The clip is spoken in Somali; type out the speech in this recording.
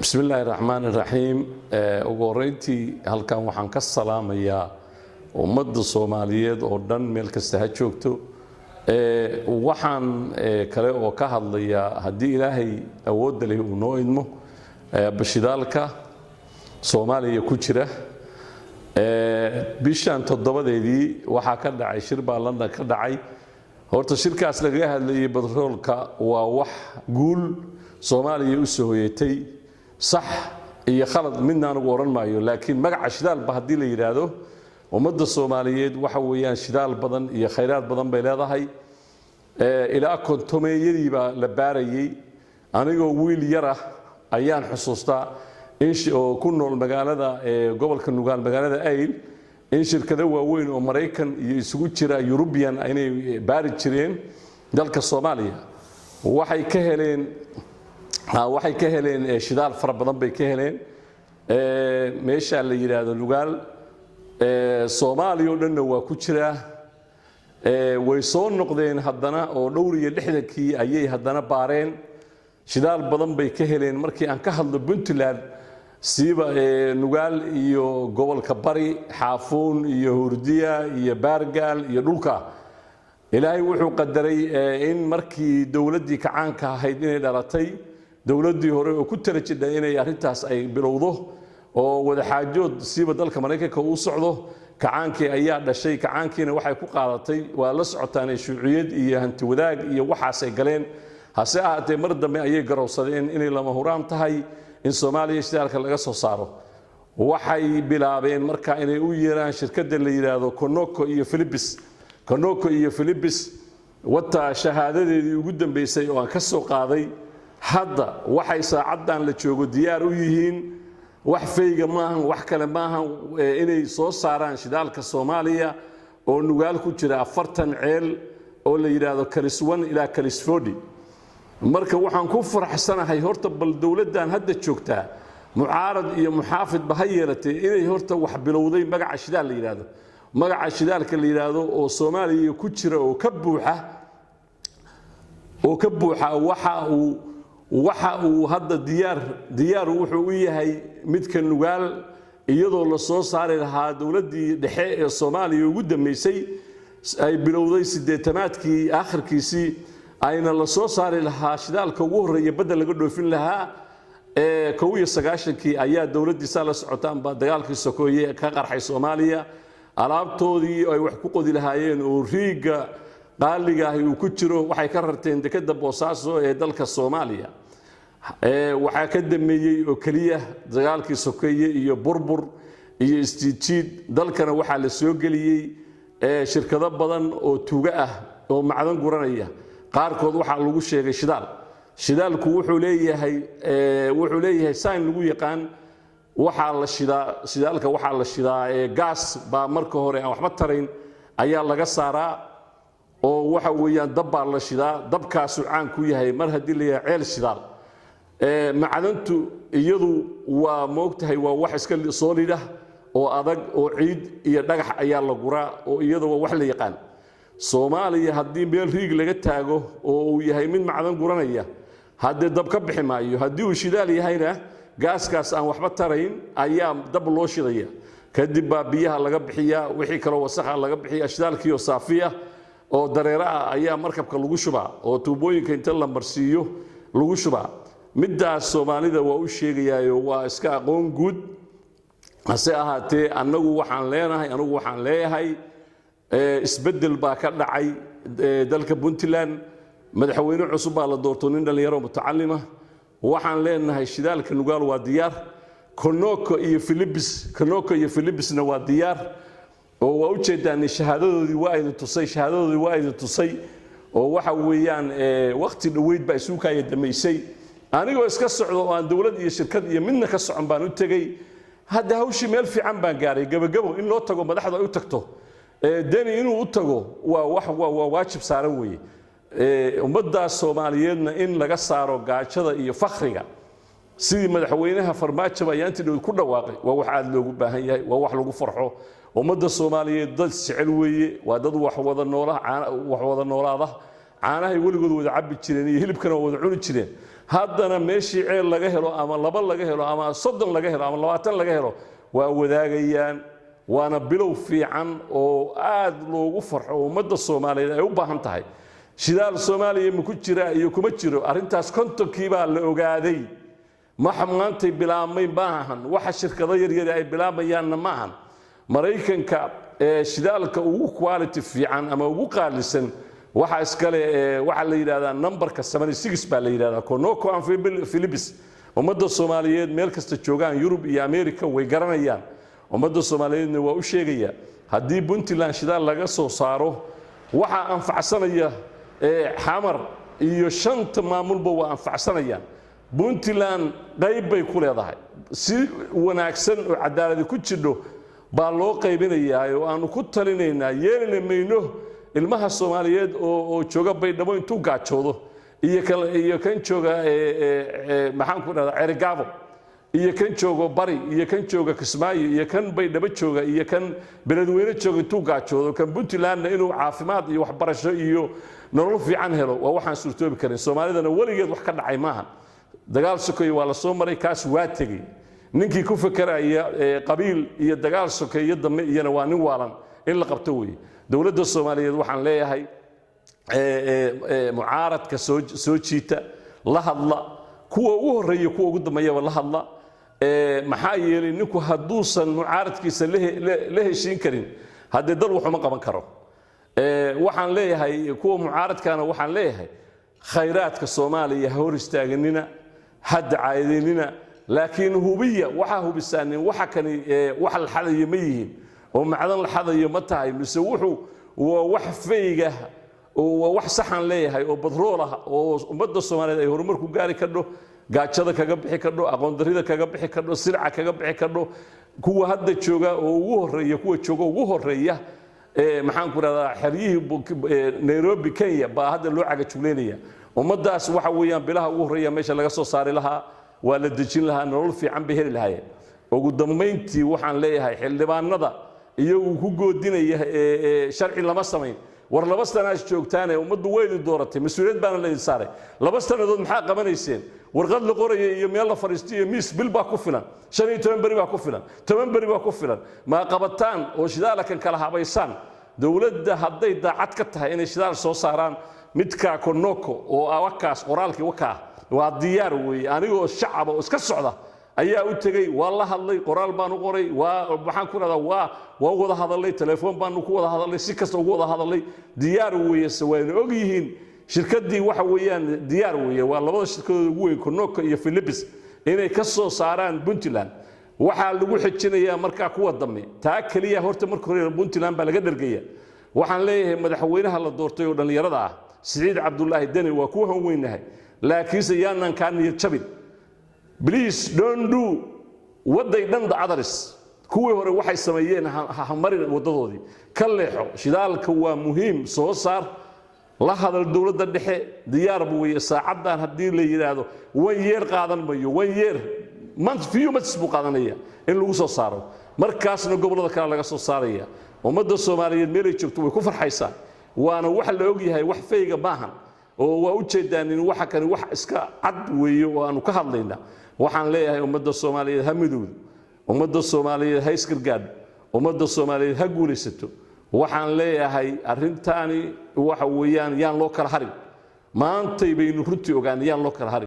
Bismi illaahi raxmaan iraxiim. Ugu horeyntii, halkan waxaan ka salaamayaa ummadda Soomaaliyeed oo dhan, meel kasta ha joogto. Waxaan kale oo ka hadlayaa, haddii Ilaahay awoodda leh uu noo idmo, shidaalka Soomaaliya ku jira. Bishan 7-deedii waxaa ka dhacay shir baa London ka dhacay. Horta shirkaas lagaga hadlayay batroolka waa wax guul Soomaaliya u soo hoyatay. Sax iyo khalad midna anugu odhan maayo, laakiin magaca shidaalba haddii la yidhaahdo, ummadda Soomaaliyeed waxa weeyaan shidaal badan iyo khayraad badan bay leedahay. Ilaa 50-meeyadii baa la baarayey. Anigoo wiil yar ah ayaan xusuustaa oo ku nool magaalada gobolka Nugaal, magaalada Ayl, in shirkado waaweyn oo Maraykan iyo isugu jira Yurubiyan inay baari jireen dalka Soomaaliya. Waxay ka heleen shidaal fara badan bay ka heleen meesha la yidhaahdo Nugaal. Soomaaliya oo dhanna waa ku jiraa. Way soo noqdeen haddana oo dhowr iyo lixdankii ayay haddana baareen, shidaal badan bay ka heleen. Markii aan ka hadlo Puntland, siiba Nugaal iyo gobolka Bari, Xaafuun iyo Hurdiya iyo Baargaal iyo dhulka, Ilaahay wuxuu qadaray in markii dowladdii kacaanka ahayd inay dhalatay, dowladdii hore oo ku tala jidha inay arrintaas ay bilowdo oo wadaxaajood siiba dalka Maraykanka uu socdo. Kacaankii ayaa dhashay. Kacaankiina waxay ku qaadatay waa la socotaan, shuuciyad iyo hanti wadaag iyo waxaasay galeen. Hase ahaatee, mar dambe ayay garowsadeen inay lama huraan tahay in Soomaaliya shidaalka laga soo saaro. Waxay bilaabeen marka inay u yeeraan shirkadda la yidhaahdo Conoco iyo Phillips. Conoco iyo Phillips wata shahaadadeedii ugu dambeysay oo aan ka soo qaaday. Hadda waxay saacaddan la joogo diyaar u yihiin, wax fayga maahan, wax kale maahan, inay soo saaraan shidaalka Soomaaliya oo Nugaal ku jira, 40 ceel oo la yidhaahdo Kalis 1 ilaa Kalis 40. Marka waxaan ku faraxsanahay horta bal dowladdan hadda joogtaa, mucaarad iyo muxaafidba ha yeelatay, inay horta wax bilowday. Magaca shidaal la yidhaahdo, magaca shidaalka la yidhaahdo oo Soomaaliya ku jira oo ka buuxa, waxa uu hadda diyaar wuxuu u yahay midka Nugaal, iyadoo la soo saari lahaa dowladdii dhexe ee Soomaaliya ugu dambeysay ay bilowday 80-aadkii aakhirkiisii, ayna la soo saari lahaa shidaalka ugu horreeya badda laga dhoofin lahaa ee 91-kii ayaa dowladdii, saa la socotaanba, dagaalkii sokeeye ka qarxay Soomaaliya. Alaabtoodii ay wax ku qodi lahaayeen oo riigga qaaliga ahi uu ku jiro waxay ka rarteen dekedda Boosaaso ee dalka Soomaaliya. Waxaa ka dameeyey oo keliya dagaalkii sokeeye iyo burbur iyo isjiidjiid. Dalkana waxaa la soo geliyey shirkado badan oo tuugo ah oo macdan guranaya. Qaarkood waxaa lagu sheegay shidaal. Shidaalku wuxuu leeyahay sign lagu yaqaan. Waxaa la shidaa shidaalka, waxaa la shidaa gaas baa marka hore aan waxba tarayn ayaa laga saaraa, oo waxa weeyaan dab baa la shidaa. Dabkaasuu caan ku yahay mar haddii la yahay ceel shidaal. Macdantu iyadu waa moogtahay, waa wax iska solid ah oo adag oo ciid iyo dhagax ayaa la guraa, oo iyada waa wax la yaqaan. Soomaaliya haddii meel riig laga taago oo uu yahay mid macdan guranaya, haddee dab ka bixi maayo. Haddii uu shidaal yahayna, gaaskaas aan waxba tarayn ayaa dab loo shidaya. Kadib baa biyaha laga bixiyaa, wixii kaloo wasakha laga bixiya. Shidaalkiioo saafiya oo dareero ah ayaa markabka lagu shubaa, oo tuubooyinka inta la marsiiyo lagu shubaa. Middaas Soomaalida waa u sheegayaayo, waa iska aqoon guud. Hase ahaatee, annagu waxaan leenahay, anigu waxaan leeyahay, isbeddel baa ka dhacay dalka Puntland. Madaxweyne cusub baa la doorto, nin dhallinyaro mutacalima. Waxaan leenahay shidaalka Nugaal waa diyaar. Conoco iyo Phillips, Conoco iyo Phillipsna waa diyaar, oo waa ujeedaan, shahaadadoodii waa idin tusay, shahaadadoodii waa idin tusay. Oo waxa weeyaan waqti dhoweyd baa isuukaya damaysay. Anigoo iska socdo oo aan dowlad iyo shirkad iyo midna ka socon baan u tegey. Hadda hawshii meel fiican baan gaaray, gebagabo in loo tago, madaxdu ay u tagto, Deni inuu u tago waa wax waa waajib saaran weeye. Ummaddaas Soomaaliyeedna in laga saaro gaajada iyo fakhriga, sidii madaxweynaha Farmaajo ayaantii dhow ku dhawaaqay, waa wax aad loogu baahan yahay, waa wax lagu farxo. Ummadda Soomaaliyeed dad jecel weeye, waa dad wax wada noola, wax wada noolaada. Caanahay weligood wada cabbi jireen iyo hilibkana waa wada cuni jireen. Haddana meeshii ceel laga helo ama laba laga helo ama 30 laga helo ama 20 laga helo, waa wadaagayaan. Waana bilow fiican oo aad loogu farxo oo ummadda Soomaaliyeed ay u baahan tahay. Shidaal Soomaaliya ma ku jira iyo kuma jiro, arrintaas 50-kii baa la ogaaday. Maxa maantay bilaabmay maahan, waxa shirkado yaryari ay bilaabayaanna maahan. Maraykanka ee shidaalka ugu quality fiican ama ugu qaalisan waxa iskale waxaa la yidhahdaa numberka 76 baa la yidhahdaa, Conoco and Phillips. Ummadda Soomaaliyeed meel kasta joogaan, Yurub iyo America, way garanayaan. Ummadda Soomaaliyeedna waa u sheegaya, haddii Puntland shidaal laga soo saaro, waxaa anfacsanaya Xamar iyo shanta maamulba waa anfacsanayaan. Puntland qayb bay ku leedahay. Si wanaagsan oo cadaaladi ku jidho baa loo qaybinayaa oo aanu ku talinaynaa. Yeelina mayno ilmaha Soomaaliyeed oo jooga Baydhabo intuu gaajoodo iyo kan jooga, maxaan ku dhahdaa, Ceerigaabo, iyo kan joogo Bari, iyo kan jooga Kismaayo, iyo kan Baydhabo jooga, iyo kan Beledweyne jooga intuu gaajoodo, kan Puntlandna inuu caafimaad iyo waxbarasho iyo nolol fiican helo, waa waxaan suurtoobi karin. Soomaalidana weligeed wax ka dhacay maaha. Dagaal sokeeye waa la soo maray, kaas waa tegey. Ninkii ku fekeraya qabiil iyo dagaal sokeeyo dambe iyana waa nin waalan, in la qabto weeye. Dowladda Soomaaliyeed waxaan leeyahay, mucaaradka soo jiita, la hadla, kuwa ugu horreeya, kuwa ugu dambeeyaba la hadla. Maxaa yeelay ninku hadduusan mucaaradkiisa la heshiin karin, haddee dal waxuma qaban karo. Waxaan leeyahay kuwa mucaaradkana, waxaan leeyahay khayraadka Soomaaliya ha hor istaaganina, ha dacaayadeynina, laakiin hubiya, waxaa hubisaanin waxa kani wax la xadayo ma yihiin oo macdan la xadayo ma tahay, mise wuxuu waa wax fayga oo waa wax saxan leeyahay oo badrool ah oo ummadda Soomaaliyeed ay horumar ku gaari kadho, gaajada kaga bixi kadho, aqoon darrida kaga bixi kadho, silca kaga bixi kadho. Kuwa hadda jooga oo ugu horeeya, kuwa jooga ugu horeeya, maxaan ku rahdaa, xeryihii Nairobi, Kenya baa hadda loo cagajugleynaya ummaddaas. Waxa weeyaan bilaha ugu horreeya meesha laga soo saari lahaa, waa la dejin lahaa, nolol fiican bay heli lahaayeen. Ugu dambayntii waxaan leeyahay xildhibaanada iyagu ku goodinaya sharci lama samayn, war 2 sanaad joogtaane, ummaddu waydi dooratay, mas-uuliyad baana laydin saaray. 2 sannadood maxaa qabanayseen? Warqad la qoraya iyo meel la fadhiisto iyo miis, bil baa ku filan, 15 beri baa ku filan, 10 beri baa ku filan. Maa qabataan oo shidaalakan kala habaysaan? Dowladda hadday daacad ka tahay inay shidaal soo saaraan, midka Conoco oo ah wakaas qoraalkii wakaa waa diyaar weeye. Anigoo shacaba oo iska socda ayaa u tegey, waa la hadlay, qoraal baan u qoray, waa maxaan ku rahdaa, waa wada hadalay, telefoon baanu ku wada hadalay, si kasta ugu wada hadalay. Diyaar weeye, se wayna og yihiin shirkaddii. Waxa weeyaan diyaar weeye, waa labada shirkadood ugu weyn, Conoco iyo Phillips, inay ka soo saaraan Puntland. Waxaa lagu xijinayaa markaa kuwa dambe. Taa keliya horta marka hore Puntland baa laga dhergaya. Waxaan leeyahay madaxweynaha la doortay oo dhallinyarada ah, Siciid Cabdulaahi Deni, waa ku han weynahay, laakiinse yaanaan kaa niyad jabin. Please don't do what they done the others. Kuwii hore waxay sameeyeen ha marin waddadoodii, ka leexo. Shidaalka waa muhiim, soo saar, la hadal dowladda dhexe, diyaarba weeye. Saacaddan haddii la yidhaahdo one year qaadan mayo, one year month, few months buu qaadanaya in lagu soo saaro. Markaasna gobollada kale laga soo saaraya. Ummadda Soomaaliyeed meelay joogto way ku farxaysaa, waana wax la og yahay, wax fayga maahan oo waa u jeedaan in waxa kani wax iska cad weeye oo aanu ka hadlayna. Waxaan leeyahay ummadda Soomaaliyeed ha midowdo, ummadda Soomaaliyeed ha isgargaadho, ummadda Soomaaliyeed ha guulaysato. Waxaan leeyahay arrintaani waxa weeyaan yaan loo kala harin. Maantay baynu runtii ogaanay yaan loo kala harin.